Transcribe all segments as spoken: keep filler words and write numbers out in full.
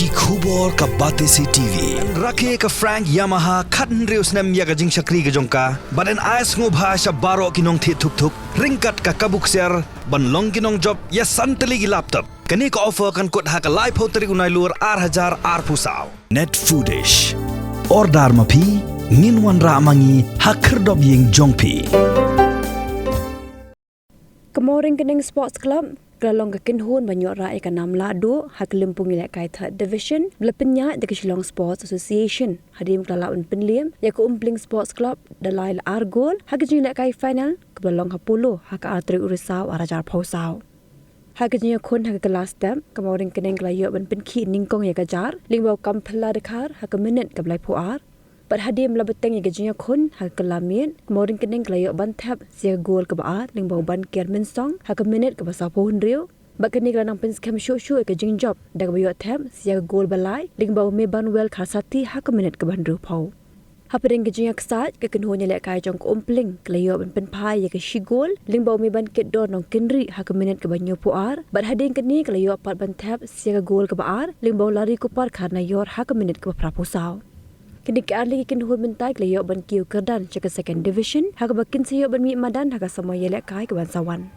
Ki khubor ka Batesi T V. Rakhe ka Frank Yamaha khathynriew snem ïa ka jingshakri ka jong ka bad yn ai sngewbha sha baroh ki nongthied thuk thuk ryngkat ka kabu ksiar ban long ki nongjop ïa san tylli ki laptop. Kane ka offer kan kut ha ka laiphew tarik u Nailur ar hajar arphew saw. Net Foodish. Order ma phi, ngin wanrah ma ngi ha khyrdop ïing jong phi. Ka Mawryngkneng Sports Club ka la long ka kynhun ban ïoh rah ïa ka nam lahduh ha ka lympung ïalehkai Third Division ba la pynïaid da ka Shillong Sports Association. Hadien ba ka la lah ban pynliem ïa ka Umpling Sports Club da lai la ar gol ha ka jingïalehkai final kaba la long ha Polo ha ka ar tarik u Risaw ar hajar arphew saw. Ha ka jingïakhun ha ka kylla step, ka Mawryngkneng ka la ïoh ban pynkhih nyngkong ïa ka jar lyngba u Kamphylla Dkhar ha ka minit kaba laiphew ar. Bad hadien ba la bteng ïa ka jingïakhun ha ka kylla miet, ka Mawryngkneng ka la ïoh ban thep sa ïa ka gol kaba ar lyngba u Banker Mynsong ha ka minit kaba sawphew hynriew. Bad kane ka la nang pynskhem shuh shuh ïa ka jingjop da kaba ïoh thep sa ïa ka gol ba lai lyngba u Mebanwell Kharsathi ha ka minit kaba hynriewphew. Hapdeng ka jingïaksaid, ka kynhun ïalehkai jong ka Umpling ka la ïoh ban pynphai ïa ka shi gol lyngba u Mebankitdor Nongkynrih ha ka minit kaba hynñiewphew ar, bad hadien kane ka la ïoh pat ban thep sa ïa ka gol kaba ar lyngba u Larry Kupar Kharnaior ha ka minit kaba phraphew saw. Kine ki arlong ki kynhun mynta ki la ïoh ban kiew kyrdan sha ka Second Division ha kaba kin sa ïoh ban mih madan ha ka samoi ïalehkai kaban sa wan.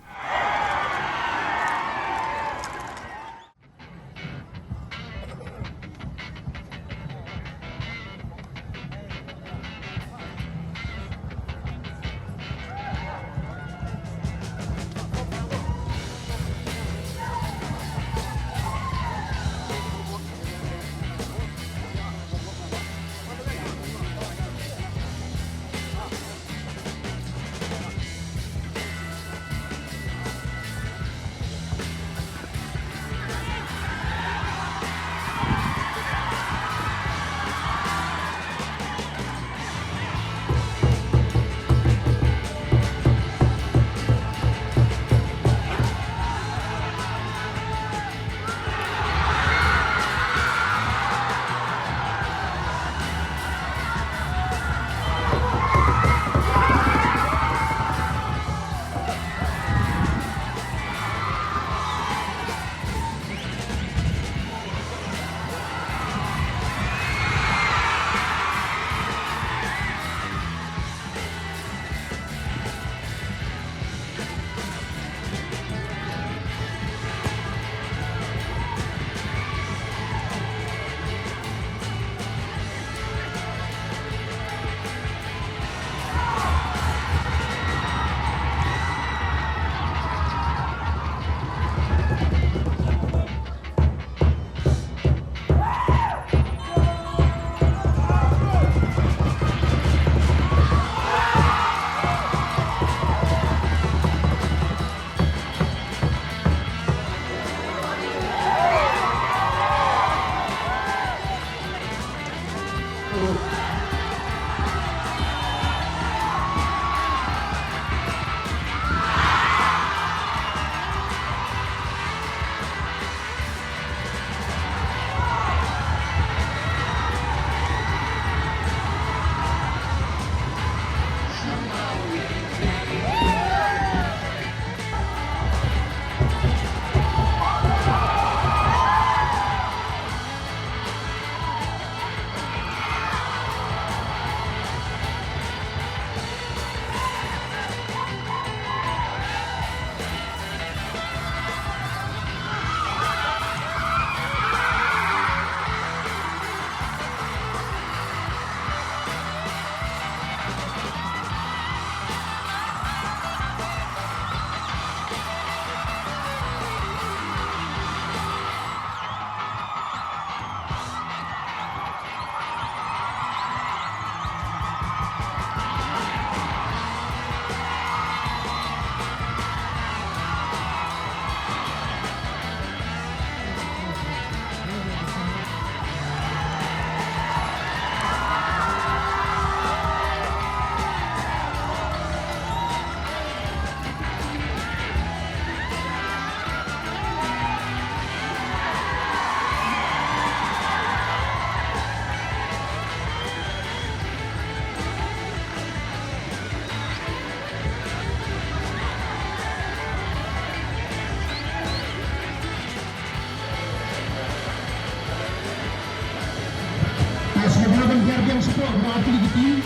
Support for our team.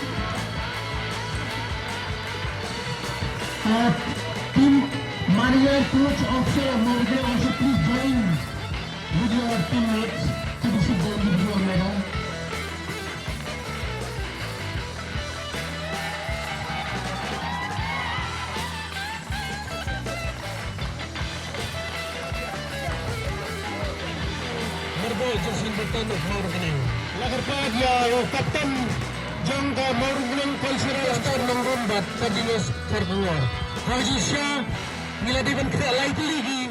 Uh, team manager, coach, officer of Mawryngkneng also please join with your teammates to receive the individual medal. Marbo Johnson Burton of Mawryngkneng. La kyrpad ïa u kapten jong ka Mawryngkneng Cultural Cluster Nongrum bad Fabulous Kharkongor. Haji Shah, ngi la dei ban khreh lai tylli ki